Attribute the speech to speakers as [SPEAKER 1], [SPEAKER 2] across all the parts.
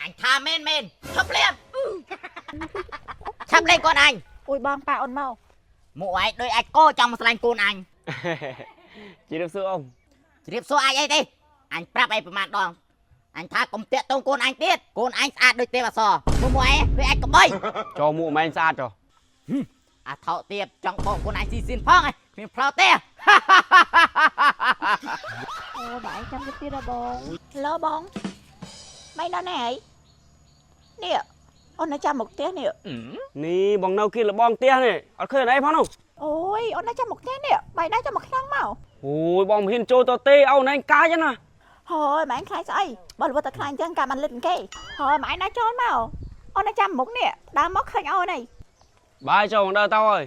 [SPEAKER 1] អញថាមែនមែនឈប់ភ្លាមឆាប់លេងកូនអញ
[SPEAKER 2] អូយបងប៉ាអូនមក
[SPEAKER 1] មកឯងដូចអាចកោចង់មកស្រឡាញ់កូនអញ
[SPEAKER 3] ជម្រាបសួរអ៊ំ
[SPEAKER 1] ជ្រាបសួរអាចអីទេអញប្រាប់ឯងប្រហែលដងអញថាកុំតាក់ទងកូនអញទៀតកូនអញស្អាតដូចទេពអសរមកមកឯងដូចអាចក្បី
[SPEAKER 3] ចូលមួកម៉ែងស្អាតចុះ
[SPEAKER 1] អាថោកទៀតចង់បកកូនអញស៊ីស៊ីនផងឯងគ្មានផ្លោទេ
[SPEAKER 2] អូបងឯងចាំទៀតហ៎បងឡូបងមិនដល់ណែអីនេះអូននៅចាំមុខផ្ទះនេះ
[SPEAKER 3] នេះបងនៅគៀនលបងផ្ទះនេះអត់ឃើញអីផងនោះ
[SPEAKER 2] អូយអូននៅចាំមុខផ្ទះនេះបាយណាចាំមកខ្លាំងមក
[SPEAKER 3] អូយបងមិនហ៊ានចូលទៅទេអូនឯងកាចណា
[SPEAKER 2] ហើយម៉ែឯងខ្លាចស្អីបើលវតែខ្លាចអញ្ចឹងកាបានលិតគេហើយម៉ែឯងណាចូលមកអូននៅចាំមុខនេះដើរមកឃើញអូនអី
[SPEAKER 3] បាយចូលបងដើរទៅហើយ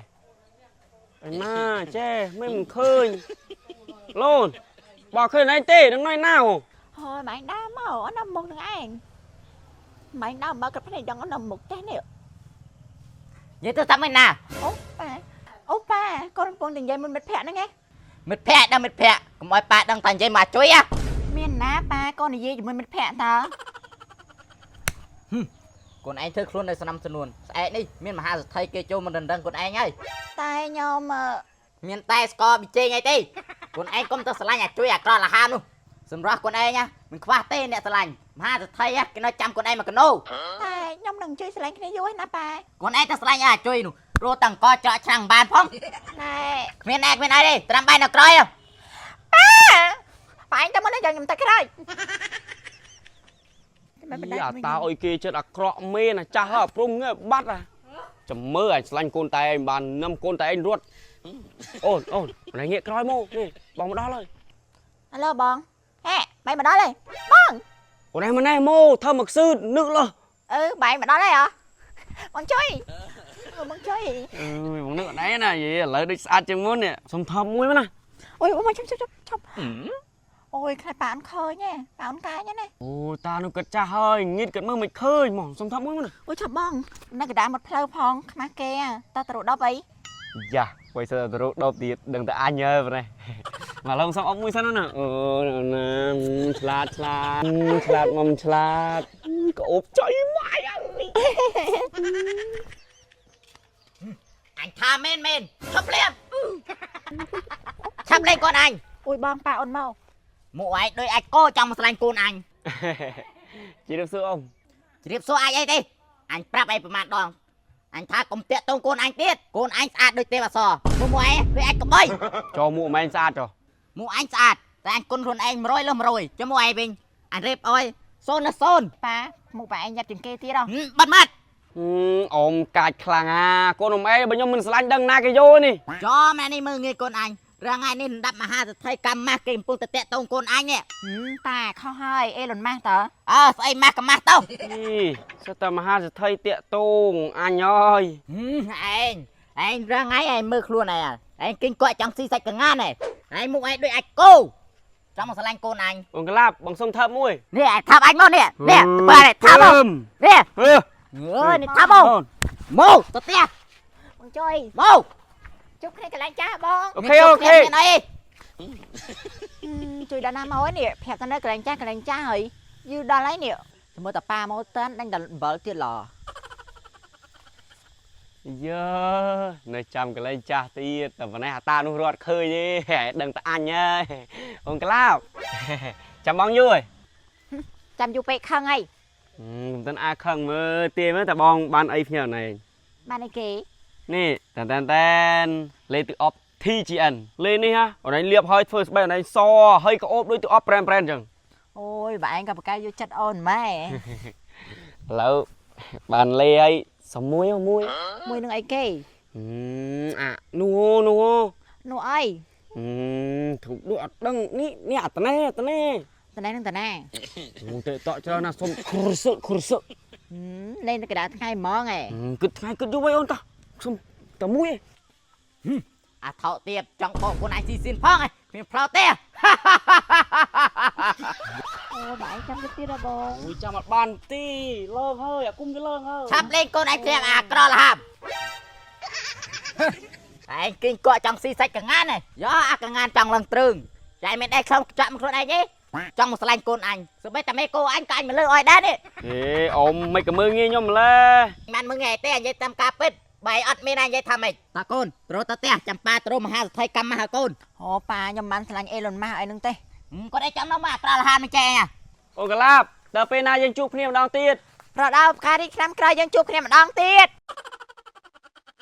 [SPEAKER 3] អីម៉ាចេះមិនឃើញលូនបងឃើញអីទេនឹងណៃណាហ៎
[SPEAKER 2] ហើយម៉ែឯងដើរមកអូននៅមុខនឹងឯងម៉ែឯងដើរមកកាត់ភ្នែកដឹងអូននៅមុខផ្ទះនេះ
[SPEAKER 1] និយាយទៅតាមឯណា
[SPEAKER 2] អូប៉ាអូប៉ាកូនកំពុងតែនិយាយមួយមិត្តភក្តិហ្នឹងឯង
[SPEAKER 1] មិត្តភក្តិដឹងមិត្តភក្តិកុំឲ្យប៉ាដឹងតែនិយាយមកជួយហ៎
[SPEAKER 2] មានណាប៉ាកូននិយាយជាមួយមិត្តភក្តិតើ
[SPEAKER 1] កូនឯងធ្វើខ្លួននៅស្នំស្នួនស្អែកនេះមានមហាសេដ្ឋីគេចូលមកដណ្ដឹងកូនឯងហើយ
[SPEAKER 2] តែខ្ញុំអឺ
[SPEAKER 1] មានតែស្ករប៊ីចេងអីទេកូនឯងកុំទៅស្រឡាញ់អាជួយអាក្រក់លហាមនោះសម្រាប់កូនឯងណាមិនខ្វះទេអ្នកស្រឡាញ់មហាសេដ្ឋីគេនៅចាំកូនឯងមកកណោ
[SPEAKER 2] តែខ្ញុំនឹងជួយស្រឡាញ់គ្នាយូរហើយណាប៉ា
[SPEAKER 1] កូនឯងទៅស្រឡាញ់អាជួយនោះរត់តង្កច្រកឆ្នាំងបានផង
[SPEAKER 2] ណែ
[SPEAKER 1] គ្មានណែគ្មានអីទេត្រាំបាយនៅក្រោយហ៎
[SPEAKER 2] ប៉ាប៉ាឯងទៅមុនយ៉ាងខ្ញុំទៅក្រោយ
[SPEAKER 3] អាតាអុយគេចិត្តអាក្រក់មែនអាចាស់ហើយព្រមងើបាត់អាចាំមើលអញស្លាញ់កូនតែឯងបាននឹមកូនតែឯងរត់អូនអូនម្នាក់ងាកក្រោយមកនេះបងមកដល់ហើយ
[SPEAKER 2] អាឡូបងហេបែមកដល់ហើយបង
[SPEAKER 3] អូនឯងមកណែមកធ្វើមកសឺតនឹកលោះ
[SPEAKER 2] អឺបែមកដល់ហើយហ៎បងជួយបងជួយ
[SPEAKER 3] អើយបងនឹកអត់ដែរណាយីឥឡូវដូចស្អាតជាងមុននេះសុំថប់មួយមកណា
[SPEAKER 2] អូយអូមកឈប់ឈប់ឈប់អូយខ្លាចប៉ាអូនឃើញហ៎ប៉ាអូនកាញណា
[SPEAKER 3] អូតានោះគិតចាស់ហើយងៀតគិតមើលមិនឃើញមកសុំថប់មួយមកណា
[SPEAKER 2] អូយឈប់បងនៅកណ្ដាលមាត់ផ្លូវផងខ្មាស់គេតើទៅរកដប់អី
[SPEAKER 3] យ៉ាវៃសើទៅរកដបទៀតដឹងតែអញហើយប្រេះមកឡងសុំអុកមួយសិនណាអូណាឆ្លាតឆ្លាតឆ្លាតមុំឆ្លាតក្អូបចុយម៉ាយអើយ
[SPEAKER 1] អញថាមែនមែនឈប់ភ្លាមឆាប់លេងកូនអញ
[SPEAKER 2] អូយបងប៉ាអូនមក
[SPEAKER 1] មកឯងដូចអាចកោចង់មកស្រឡាញ់កូនអញ
[SPEAKER 3] ជម្រាបសួរអ៊ំ
[SPEAKER 1] ជ្រាបសួរអាចអីទេអញប្រាប់ឯងប្រហែលដងអញថាកុំតាក់ទងកូនអញទៀតកូនអញស្អាតដូចទេពអសរមកមកឯងដូចអាចក្បី
[SPEAKER 3] ចូលមួកម៉ែងស្អាតចុះ
[SPEAKER 1] មកអញស្អាតតែអញគុណខ្លួនឯង100លើស100ចុះមកឯងវិញអញរៀបអើយ0ដល់0
[SPEAKER 2] ប៉ាមុខប៉ាឯងយ៉ាប់ជាងគេទៀតហ៎
[SPEAKER 1] បាត់មាត់
[SPEAKER 3] អ៊ំកាចខ្លាំងអាកូនអ៊ំអេបើខ្ញុំមិនស្រឡាញ់ដឹងណាគេយកនេះ
[SPEAKER 1] ចំអានេះមើលងាយកូនអញរាងថ្ងៃនេះលំដាប់មហាសេដ្ឋីកម្មម៉ាស់គេកំពុងតែតាក់ទងកូនអញនេះ
[SPEAKER 2] ប៉ាខុសហើយអេលុនម៉ាស់តើ
[SPEAKER 1] អើស្អីម៉ាស់ក៏ម៉ាស់ទៅ
[SPEAKER 3] អីសិតតែមហាសេដ្ឋីតាកតងអញអើយ
[SPEAKER 1] ឯងឯងរាងថ្ងៃឯងមើលខ្លួនឯងឯងគិញគាត់ចង់ស៊ីសាច់កងានឯងឯងមុខឯងដូចអាចគោចង់មកស្រឡាញ់កូនអញ
[SPEAKER 3] បងក្លាបបងសុំថើបមួយ
[SPEAKER 1] នេះឯងថាប់អញមកនេះនេះបើឯងថាប់មកនេះ
[SPEAKER 3] អឺ
[SPEAKER 1] អើយនេះថាប់មកមកទៅផ្ទះ
[SPEAKER 2] បងជួយ
[SPEAKER 1] មក
[SPEAKER 2] ជួបគ្នាកន្លែងចាស់បង
[SPEAKER 3] អូខេអូខេ
[SPEAKER 1] មានអី
[SPEAKER 2] ជួយដល់ណាមកហើយនេះប្រាប់ទៅនៅកន្លែងចាស់កន្លែងចាស់ហើយយូរដល់ហើយនេះ
[SPEAKER 1] មើលតាប៉ាមកតាន់ដេញដល់អំបិលទៀតឡ
[SPEAKER 3] យើនៅចាំកន្លែងចាស់ទៀតតែប៉ុណ្ណេះអាតានោះរត់ឃើញទេដឹងតែអញហើយបងក្លាបចាំបងយូរហើយ
[SPEAKER 2] ចាំយូរពេកខឹងហើយ
[SPEAKER 3] មិនទាន់អាខឹងមើលទាមើលតែបងបានអីផ្ញើណែ
[SPEAKER 2] បានអីគេ
[SPEAKER 3] នេះតែនតែនតែនលេទឹកអប់ TGN លេនេះហ่ะអូនឯងលាបហើយធ្វើស្បែកអូនឯងសហើយក៏អូបដូចទឹកអប់ប្រែនប្រែនអញ្ចឹង
[SPEAKER 2] អូយបើឯងក៏បកកែយកចិត្តអូនម៉ែ
[SPEAKER 3] ឥឡូវបានលេហើយសុំមួយមួយ
[SPEAKER 2] មួយនឹងអីគេ
[SPEAKER 3] អានោះនោះ
[SPEAKER 2] នោះអី
[SPEAKER 3] ធូបដូចអត់ដឹងនេះនេះអាតណែអាតណែ
[SPEAKER 2] តណែនឹងតណា
[SPEAKER 3] អូតេតក់ច្រើនណាស់សុំគ្រសឹកគ្រសឹក
[SPEAKER 2] លេងនៅកណ្ដាលថ្ងៃហ្មងឯង
[SPEAKER 3] គិតថ្ងៃគិតយប់អីអូនតោះសុំតែមួយឯង
[SPEAKER 1] អាថោកទៀតចង់បកកូនឯងស៊ីស៊ីនផងឯងគ្មានផ្លោទេ
[SPEAKER 2] អូបើឯងចាំទៀតហ៎បង
[SPEAKER 3] អូយចាំអត់បានទីលើកហើយអាគុំគេលើកហើយ
[SPEAKER 1] ឆាប់លេងកូនឯងធ្លាក់អាក្រលហាមឯងគិញគាត់ចង់ស៊ីសាច់កងានឯងយោអាកងានចង់ឡើងទ្រើងចៃមិនដែរខ្ញុំចាក់មកខ្លួនឯងទេ ចង់មកស្រឡាញ់កូនអញសូម្បីតែមេកូអញក៏អញមិនលើឲ្យដែរនេះ
[SPEAKER 3] ហេអ៊ំមិនក៏មើងងាយខ្ញុំម្លេះ
[SPEAKER 1] បានមើងងាយទេអញនិយាយតាមការពិតបើឯងអត់មានអញនិយាយថាម៉េចតាកូនត្រូវទៅផ្ទះចាំប៉ាត្រូវមហាសទ្ធិកម្មមកហើកូន
[SPEAKER 2] អូប៉ាខ្ញុំបានស្រឡាញ់អេឡុនម៉ាស់អីហ្នឹងទេ
[SPEAKER 1] គាត់ឯងចាំនោះមកអាក្រក់លហានមិនចេះអញ
[SPEAKER 3] អូកាឡាបដល់ពេលណាយើងជួបគ្នាម្ដងទៀត
[SPEAKER 2] ប្រដៅផ្ការីកឆ្នាំក្រោយយើងជួបគ្នាម្ដងទៀត